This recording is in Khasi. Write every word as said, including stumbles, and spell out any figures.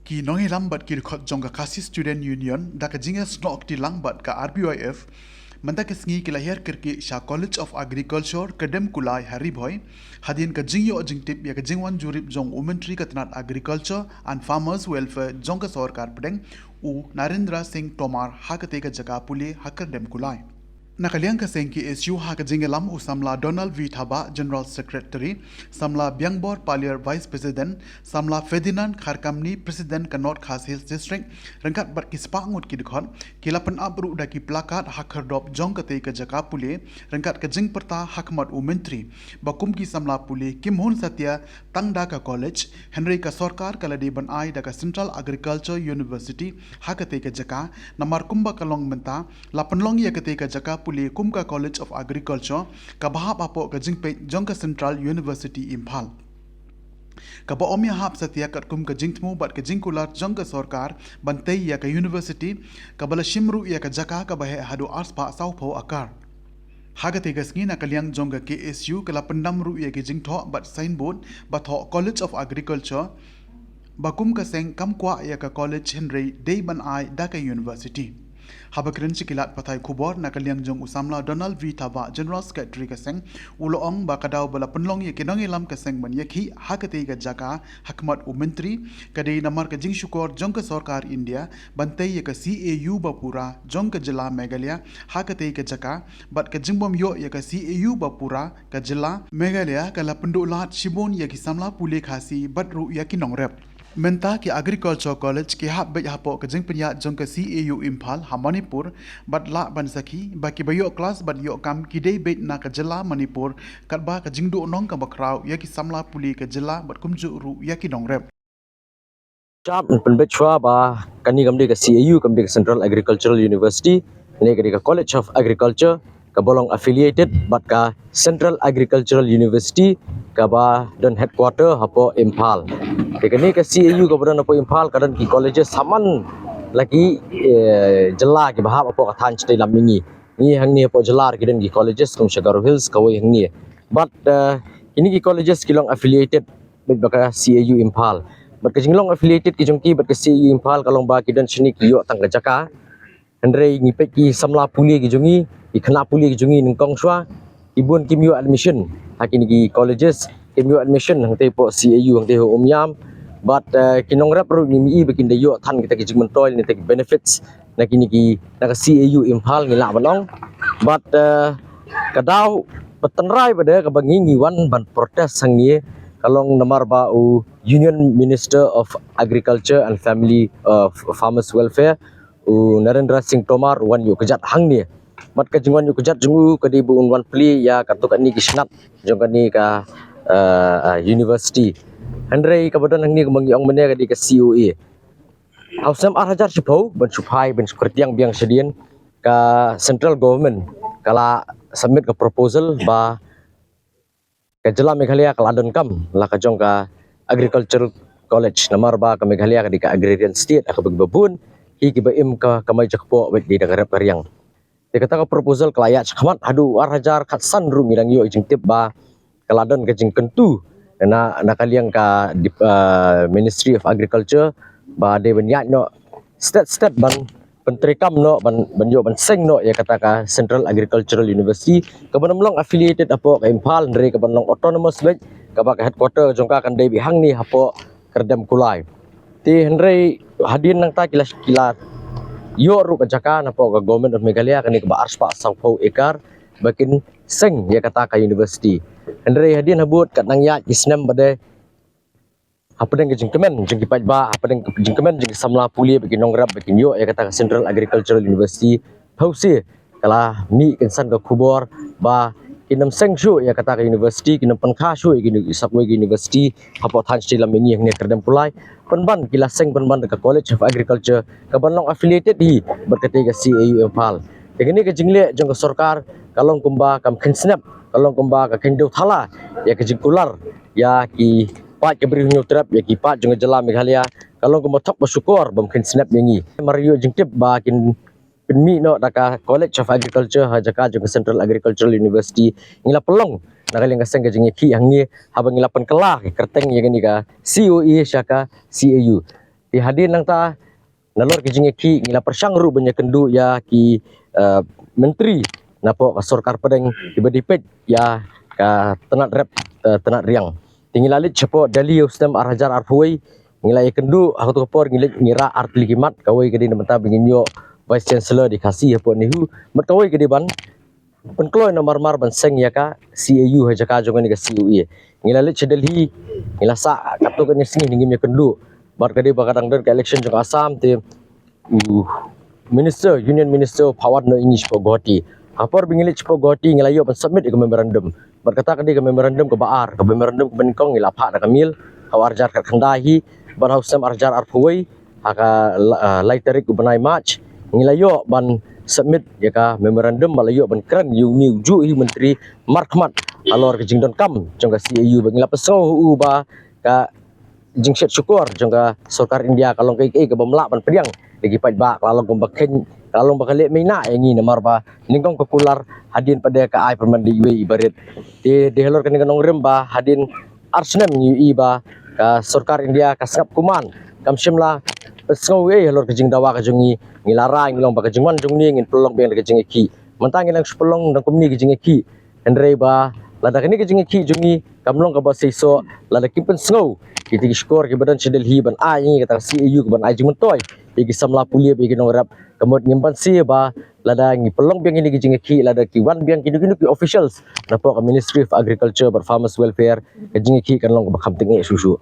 Ki nongïalam bad ki dkhot jong ka Khasi Student Union da ka jingïasnoh kti lang bad ka R B Y F mynta ka sngi ki la hiar kyrkieh sha College of Agriculture Kyrdemkulai ha Ri Bhoi, hadien ka jingïoh jingtip ïa ka jingwan jurip jong u Myntri ka tnat Agriculture and Farmers Welfare jong ka sorkar pdeng, u Narendra Singh Tomar, ha katei ka jaka pule ha Kyrdemkulai. Na ka liang ka seng K S U ha ka jingïalam u samla Donald V Thabah, General Secretary, samla Biangbor Paliar, Vice President, samla Ferdinand Kharkamni, President ka North Khasi Hills District, ryngkat bad ki spah ngut ki dkhot, ki la pynap ruh da ki placard ha khyrdop jong katei ka jaka pule, ryngkat ka jingpyrta ha khmat u Myntri ba kum ki samla pule kim hun satia tang da ka college, hynrei ka sorkar ka la dei ban ai da ka Central Agriculture University ha katei ka jaka, namar kumba ka long mynta, la pynlong ïa katei ka jaka pule kum ka College of Agriculture, kaba hap hapoh ka jingpeit jong ka Central University Imphal. Kaba ym ïahap satia katkum ka jingthmu bad ka jingkular jong ka sorkar ban tei ïa ka university, kaba la shim ruh ïa ka jaka kaba heh haduh arspah sawphew akar. Ha katei ka sngi na ka liang jong ka K S U ka la pyndam ruh ïa ki jingthoh bad signboard ba thoh College of Agriculture, ba kum ka seng kam kwah ïa ka college hynrei dei ban ai da ka university. Haba kren sha ki lad pathai khubor na ka liang jong u samla Donald V Thabah, General Secretary ka seng, u la ong ba ka daw ba la pynlong ïa ki nongïalam ka seng ban ïakhih ha katei ka jaka ha khmat u Myntri, ka dei namar ka jingshukor jong ka sorkar India ban tei ïa ka C A U ba pura jong ka jylla Meghalaya ha katei ka jaka, bad ka jingbym ïoh ïa ka C A U ba pura ka jylla Meghalaya ka la pynduh lad shibun ïa ki samla pule Khasi bad ruh ïa ki nongrep. Mynta ki Agriculture College ki hap beit hapoh ka jingpynïaid jong ka C A U Imphal ha Manipur, bad lah ban sakhi ba kiba ïoh klas bad ïoh kam ki dei beit na ka jylla Manipur, katba ka jingduhnong kaba khraw ïa ki samla pule ka jylla bad kumjuh ruh ïa ki nongrep. Jap, pynbeit shuwa ba kane kam dei ka C A U, kam dei ka Central Agricultural University, ne ka dei ka College of Agriculture, kaba long affiliated bad ka Central Agricultural University, kaba don headquarter hapoh Imphal. Te kane ka C A U kaba don hapoh Imphal ka don ki colleges saman la ki, eh, jylla kiba hap hapoh ka thaiñ shatei lam mihngi. Ngi hangne hapoh jylla ki don ki colleges kum sha Garo Hills kawei hangne. Bad, eh, kine ki colleges ki long affiliated bad ka C A U Imphal. Bad ka jinglong affiliated ki jong ki bad ka C A U Imphal ka long ba ki don shane ki ïoh tang ka jaka. Hynrei ngi peit ki samla pule ki jong ngi, ki khynnah pule ki jong ngi nyngkong shuwa, ki bun kim ïoh admission ha kine ki colleges, kim ïoh admission hangtei hapoh C A U hangtei ha Umiam. Bad, eh, ki nongrep ruh ngim i ba kin da ïoh than kita ki jingmyntoi ne kita ki benefits na kine ki, na ka C A U Imphal ngi lah ban ong. Bad, eh, ka daw ba tynrai bad kaba ngi ngi wan ban protest hangne ka long namar ba u Union Minister of Agriculture and Family, eh, Farmers Welfare, u Narendra Singh Tomar u wan ïuh kjat hangne. Bad ka jingwan ïuh kjat jong u ka dei ba un wan plie ïa katto katne ki shnat jong kane ka, eh, eh, university. Hynrei kaba don hangne kumba ngi ong mynne ka dei ka C O A. Ha u snem ar hajar shiphew, ban shu phai ban shu kyrtiang biang shadien, ka central government ka la submit ka proposal ba ka jylla Meghalaya ka la donkam la ka jong ka agricultural college, namar ba ka Meghalaya ka dei ka agrarian state, ha kaba kiba bun hi kiba im ka kamai jakpoh bad dei da ka rep ka riang. Te kata ka proposal ka la ïaid shakhmat, haduh ar hajar khatsan ruh ngi dang ïoh jingtip ba ka la don ka jingkyntu na, na ka liang ka dip-, ah, Ministry of Agriculture ba dei ban ïaid noh stet stet ban pyntreikam noh, ban, ban ïoh ban seng noh ïa kata ka Central Agricultural University, kaban ym long affiliated hapoh ka Imphal, hynrei kaban long autonomous beit, kaba ka headquarter jong ka kan dei beit hangne hapoh Kyrdemkulai. Te hynrei hadien nangta ki la, ki la ïoh ruh ka jaka napoh ka Government of Meghalaya, kane kaba arspah sawphew acre, ba kin seng ïa kata ka university. Hynrei hadien habud kat nang ïaid ki snem ba dei, hapdeng ka jingkmen jong ki paidbah, hapdeng ka jingkmen jong ki samla pule bad ki nongrep ba kin ïoh ïa kata ka Central Agricultural University, phewse ka la mih kynsan ka khubor ba kin ym seng shuh ïa kata ka university, kin ym pynkha shuh ïa ki uni-, ïa sa kawei ka university hapoh thaiñ shatei lam mihngi hangne Kyrdemkulai. Pynban ki la seng pynban da ka College of Agriculture kaban long affiliated hi bad katei ka C A U Imphal. Te kane ka jingleh jong ka sorkar ka long kumba kam kheiñ snep, ka long kumba ka kheiñ dew thala ïa ka jingkular ïa ki paid ka Bri Hynñiewtrep, ïa ki paid jong ka jylla Meghalaya, ka long kumba thok ba shukor bym kheiñ snep ïa ngi. Mar ïoh jingtip ba kin pynmih noh da ka College of Agriculture ha jaka jong ka Central Agricultural University, ngi la pynlong na ka liang ka seng ka jingïakhih hangne, haba ngi la pynkylla ka kyrteng ïa kane ka C O A sha ka C A U. Te hadien nangta, nalor ki jingïakhih, ngi la pyrshang ruh ban ïakynduh ïa ki, eh, myntri napoh ka sorkar pdeng kiba dei peit ïa ka tnat rep, eh, tnat riang. Te ngi la leit shapoh Delhi ha u snem ar hajar arphew wei, ngi la ïakynduh, ha kato ka por ngi leit ngi rah ar tylli ki mat, kawei ka dei na bynta ba ngin ïoh Vice Chancellor dei Khasi hapoh NEHU, bad kawei ka dei ban pynkloi namar mar ban seng ïa ka C A U ha jaka jong kane ka C O A. Ngi la leit sha Delhi, ngi la sah katto katne sngi ne ngim ïakynduh. Bad ka dei ba ka dang don ka election jong ka Assam te u Minister, Union Minister u phah wad noh ïa ngi shapoh Guwahati. Ha por ba ngi leit shapoh Guwahati ngi la ïoh ban submit ïa ka memorandum. Bad kata ka dei ka memorandum kaba ar, ka memorandum kaba nyngkong ngi la phah da ka mail ha u ar hajar khatkhyndai hi, bad ha u snem ar hajar arphew wei ha ka la-, ah, lai tarik u bnai March, ngi la ïoh ban submit ïa ka memorandum, ba la ïoh ban kren ïa une ujuh hi u myntri markhmat halor ka jingdonkam jong ka C A U, ba ngi la pynsngew ha u ba ka jingshet shukor jong ka sorkar India ka long kaei kaei kaba ym lah ban pdiang da ki paidbah, ka la long kumba kheiñ, ka la long ba ka leh mei na ïa ngi namar ba nyngkong ka kular, hadien pat de ka ai pynban da iwei i barit. Te dei halor kane ka nongrim ba hadien ar snem ngi ïohi ba ka sorkar India ka sngap kumne, kam shym la pynsngew ei halor ka jingdawa ka jong ngi. Ngi la rai ngi long ba ka jingwan jong ngi ngin pynlong biang da ka jingïakhih. Mynta ngi dang shu pynlong dang kumne ka jingïakhih. Hynrei ba lada kane ka jingïakhih jong ngi kam long kaba seisoh, lada kim pynsngew kita ki shkor kiba don sha Delhi ban ai ïa ngi kata ka C A U kaban ai jingmyntoi ïa ki samla pule bad ïa ki nongrep, ka mut ngim banse ba lada ngi pynlong biang kine ki jingïakhih, lada ki wan biang kino kino ki officials napoh ka Ministry of Agriculture bad Farmers Welfare, ka jingïakhih kan long kaba kham tyngeh shuh shuh.